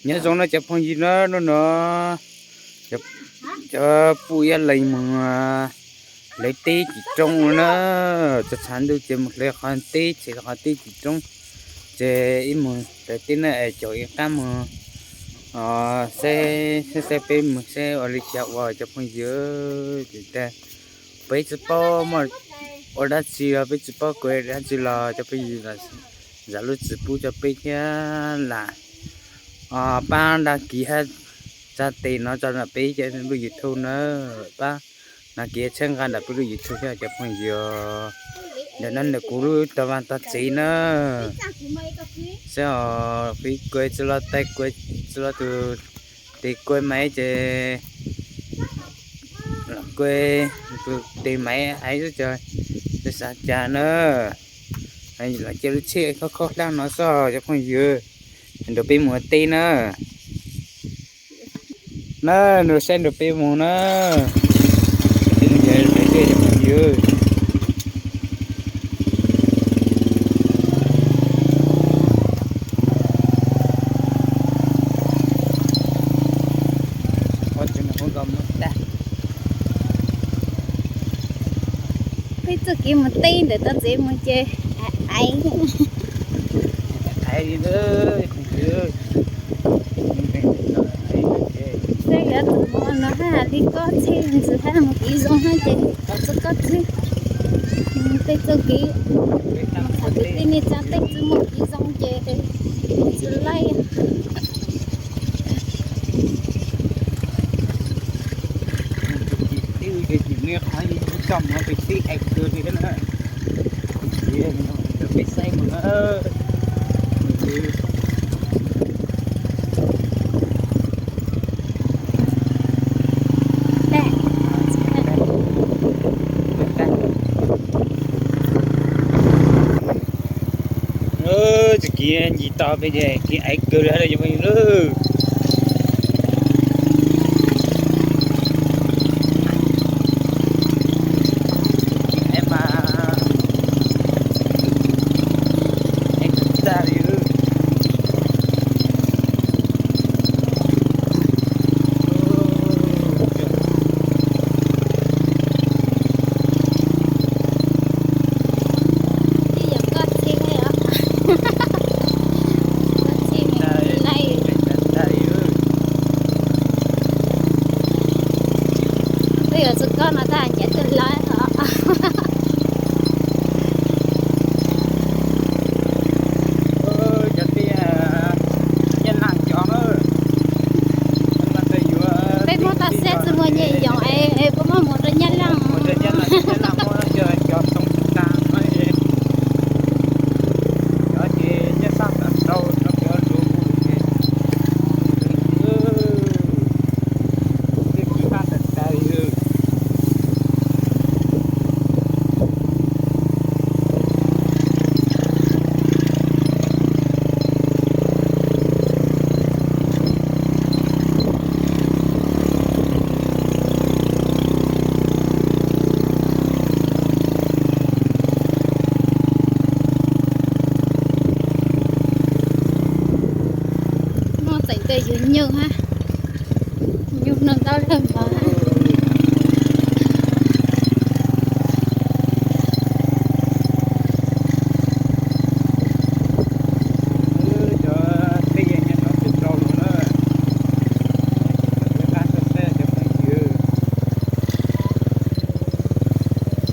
Nyob zoo no cov phooj ywg na, hnub no cov phooj ywg lees mus hlawv teb tsis roob no na, txog tshav ntuj ces mus hlawv qhov teb, tshem qhov teb tsis roob, ces ib mus hlawv teb na es caum ib qab mus saib, saib peb mus saib ua li cas ua cov phooj ywg. Ces peb tsis paub muaj ua dab tsi los peb tsis paub kuv dab tsi los cov phooj ywg zam lub txim pub rau peb thiab lam pab dag kis hab tsa tes no rau peb lub YouTube na, pab dag kis txhawb nqa ntawm peb lub YouTube thiab cov phooj ywg. Ntawm no ntawm kuv lub tog vaj tog tsev na, saib os, fiv kua tsi los tais kua tsi los tus tes kua maiv ces los kua tus tes maiv aiv xwb ces xav cas na. Los cia lub tsheb khob khob hlab no xwb cov phooj ywg, nrog peb mus ua teb na. Na, nrog saib nrog peb mus na. Peb mus cov hlawv teb cov phooj ywg. Peb txoj kev mus teb ntawm toj tsev mus ces aiv, aiv li na. Saib yuav tus no hab li kob txhij ntxwv hab mus kev zoo hab ces kom txog kob txhij. Tej txoj kev mus tham kwv tij neej tsa tej txwv mus kev zoo ces txwv laij. Peb saib mus na. Txoj kev ncig toj peb ces kev aiv kawg li cov phooj ywg. Kev aiv mas aiv kawg tag li. Peb yuav txog kob no tag ces twb lawm os. Peb muab toj siab tsi muaj nyiaj yoos es puas muab mus rau Nyab Laj. Muaj tseem tej yug nyuj hab, nyuj noj ntaub leeg npog hab.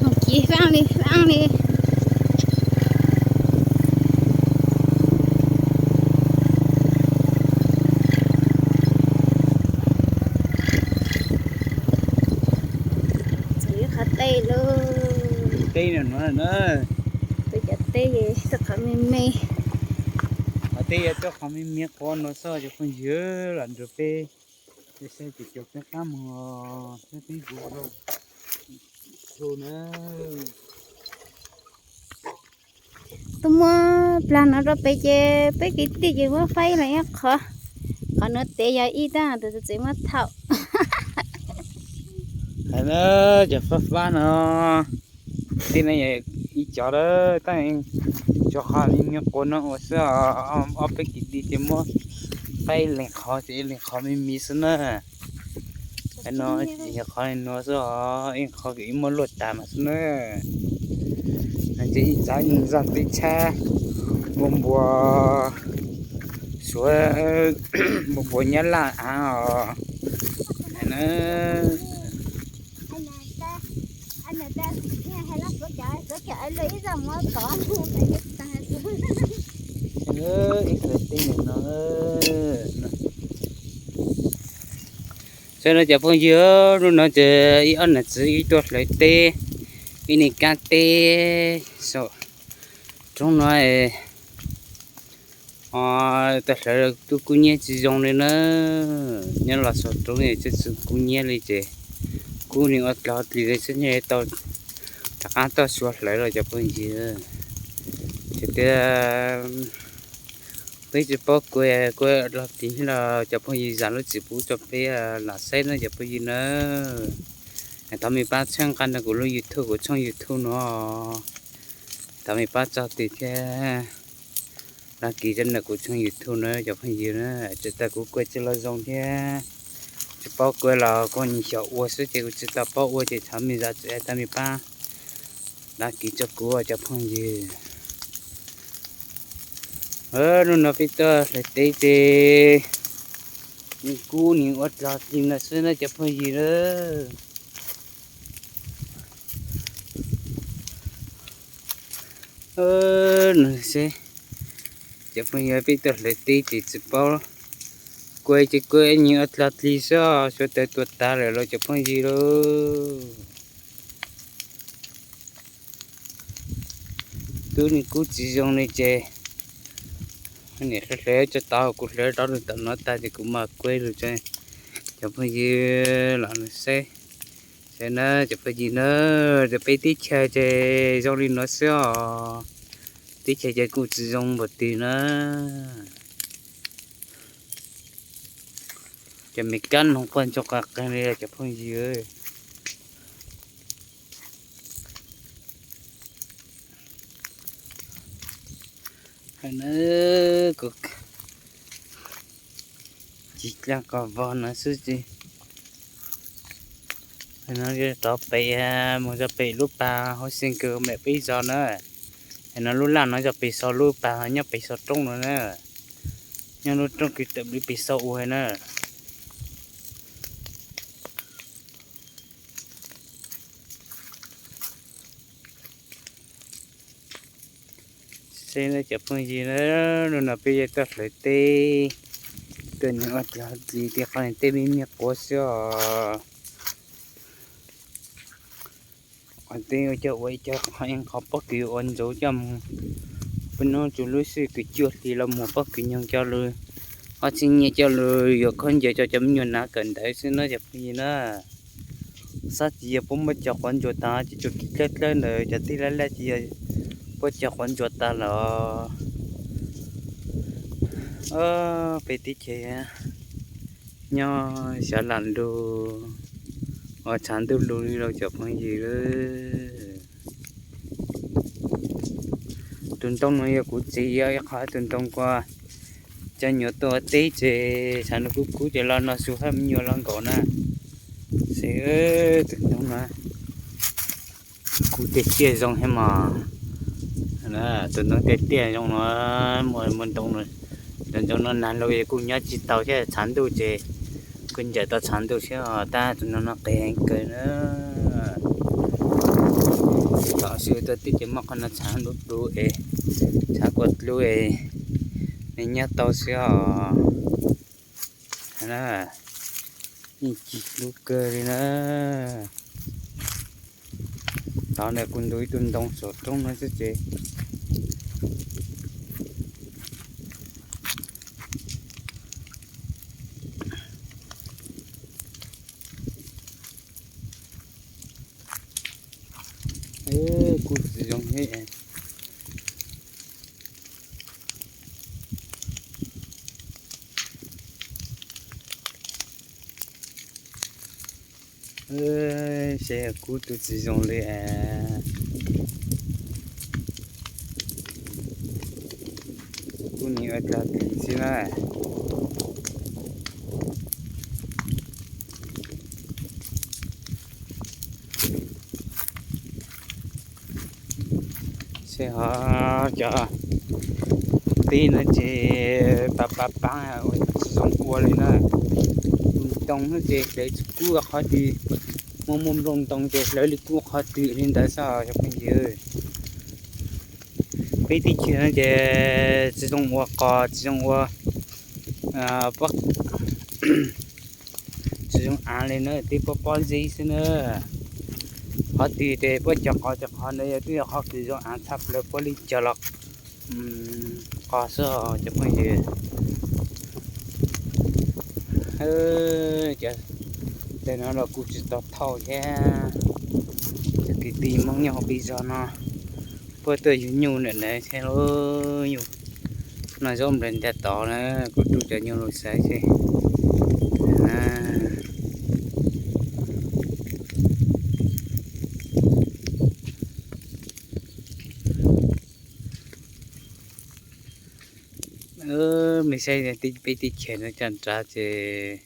Mus kiv faaj li faaj li. Txog ib qhov teb lawm. Teb no na, peb cov teb txoj qhov me me. Qhov teb yog txoj qhov me me quav no xwb cov phooj ywg, los nrog peb saib ces caum peb qab mus saib peb mus rau na. Tuaj muab plag no rau pem ces peb kwv tij ces muab faib los ib qho. Qhov no tes yog ib tab tus txiv muab thaum. Cov fab fab no, tej no yog ib cov lawm, tab sis cov qhov me me quav no ua xwb, ob peb kwv tij ces muab Qaib leej qhov ces ib leeg qhov me me xwb na. Qhov no ces yog qhov nuav xwb os, ib qhov ib muab luaj tas mas xwb na. Ces ib txav zaj teb tshab npua npua suav npua npua nyab laj av os na. Ib txhais teb no saib no cov phooj ywg, hnub no ces ib ob nam txiv wb tuaj hlawv teb, ib niag kab teb saum roob no. Tuaj hlawv tub kub nyiab tsis zoo li na. Nyob los saum roob es twb tsis kub nyiab li ces kub nws ua dlog dlig li xwb, nyob tau rov qab tuaj suav hlawv los cov phooj ywg. Ces tias peb tsis paub kua, kua dlog dlig los cov phooj ywg zam lub txim pub rau peb lam saib na cov phooj ywg na. Thov mej pab txhawb nqa nrog kuv lub YouTube, kuv tshooj YouTube no. Thov mej pab tso tis thiab dag kis rau ntawm kuv tshooj YouTube na cov phooj ywg na. Txawm tas kuv kua tsis los zoo thiab tsis paub kua los kuv nyuam xyaum ua xwb ces kuv tsis tau paub ua ces thov mej zam txim, thov mej pab dag kis rau kuv cov phooj ywg. Hnub no peb tuaj hlawv teb ces nws kub nws ua dlog dlig no xwb na cov phooj ywg na. Cov phooj ywg, peb tuaj hlawv teb ces tsis paub kua ces kua nws ua dlog dlig xwb, suav tawv tuag tag lawm los cov phooj ywg lauj. Tub nws kub tsis zoo li ces niam hlawv hlawv tso tau, kuv hlawv rov lug tom no tag ces kuv mam kua lug rau cov phooj ywg los saib. Saib na cov phooj ywg na, peb teb chaws ces zoo li no xwb os. Teb chaws ces kuj tsis zoo npaum twg na. Cov me kab noog quaj ntsoog qas qeeg li cov phooj ywg. Kuv cig dlaab qos vog no xwb ces no rov pem, moog rau pem lub pas hauv xeev kws mam peb zos na. No lub laj no yog pem xaus lub pas nyob pem xaus roob no na. Nyob lub roob kws tawm pem xaus ua na. Saib cov phooj ywg na, hnub no peb yuav tuaj hlawv teb, tuaj nws ua dlog dlig tej qhov teb me me quav xwb os. Qhov teb ua coj ua ib co qhov, qhov pob kws ua ntxuav coj mus, peb nub tsuas lub sij hawm cuaj hli los muag pob kws nyoog coj lug, ob txhiab nyiaj coj lug yuav khaub ncaws rau cov me nyuam hnav kawm ntawv xwb no cov phooj ywg na. Xav tsis yog puab muab cov quav ntsuas tas ces tsuas kiv dlawb dlawb ntawd, cov teb laj laj ces yog puab cov quav ntsuas tas los. Peb teb chaws nyob xyov lam lug, ua tshav ntuj lug li lauj cov phooj ywg. Tus ntoo no yog kuv txiv ib qho tus ntoo kuas cov nyuam tuaj ua teb ces tshav ntuj kub kub ces los no xu hab me nyuam los nkaum na. Xws tus ntoo no kuj tiaj tiaj zoo thiab mas. Tus ntoo tiaj tiaj zoo no, muaj ntoo, tus ntoo no nag lug es kuj nyob tsis tau thiab, tshav ntuj ces kuj ncaim tau tshav ntuj thiab, tab tus ntoo no qis heev kawg na. Tam sim tuaj teb ces muaj qhov no tshav dlub dlub es, tshav kua dlub es, nws nyob tau xwb os. Yeej cig dlub kawg li na. Tod ntawm kuv ntu ib tug ntoo saum roob no xwb ces kuj tsis zoo thiab. Saib kub tub tsis zoo li. Kub nws Kis xwb na. Seb ho cov tib no ces pab pab pab ua tsis zoo ua li na. Tus ntoo no ces hlawv tsis kub qhov twg, muaj muaj nplooj ntoo ces hlawv li kub qhov twg li ntawd xwb cov phooj ywg. Peb teb chaws no ces tsis zoo ua qos, tsis zoo ua, tsis zoo av li na, tib pob pob zeb xwb na. Qhov twg ces puab cog qos cog qhov ntawd, yog twb yog qhov kws zoo av tshaj plaws puab li cog los qos xwb cov phooj ywg. Cov ntawm no los kuv tsis tau thauj thiab. Cov kwv tij Hmoob nyob hauv peb zos no puab tuaj yug nyuj ntawm no thiab lauj. Nyuj no zaub nplawg nta tod na, kuv rub cov nyuj los saib seb. Mej saib peb teb chaws no cov nrad ces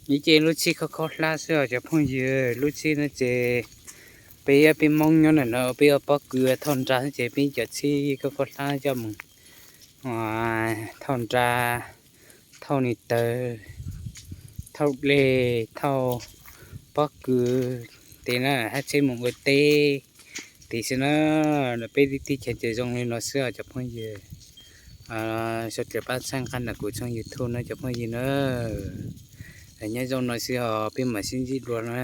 ib ce lub txhib khaub khaub hlab xwb os cov phooj ywg. Lub txhib no ces peb, peb Hmoob nyob ntawm no peb ua pob kws thauj nra xwb ces peb cov txhib khaub khaub hlab coj mus thauj nra, thauj ni taw, thauj dlej, thauj pob kws tes na, hab tsheb mus ua teb tes xwb na. Peb teb chaws ces zoo li no xwb os cov phooj ywg. Sawv daws pab txhawb nqa ntawm kuv tshooj YouTube no cov phooj ywg na. Nyob zoo no xwb os, peb mam sib ntsib dua na.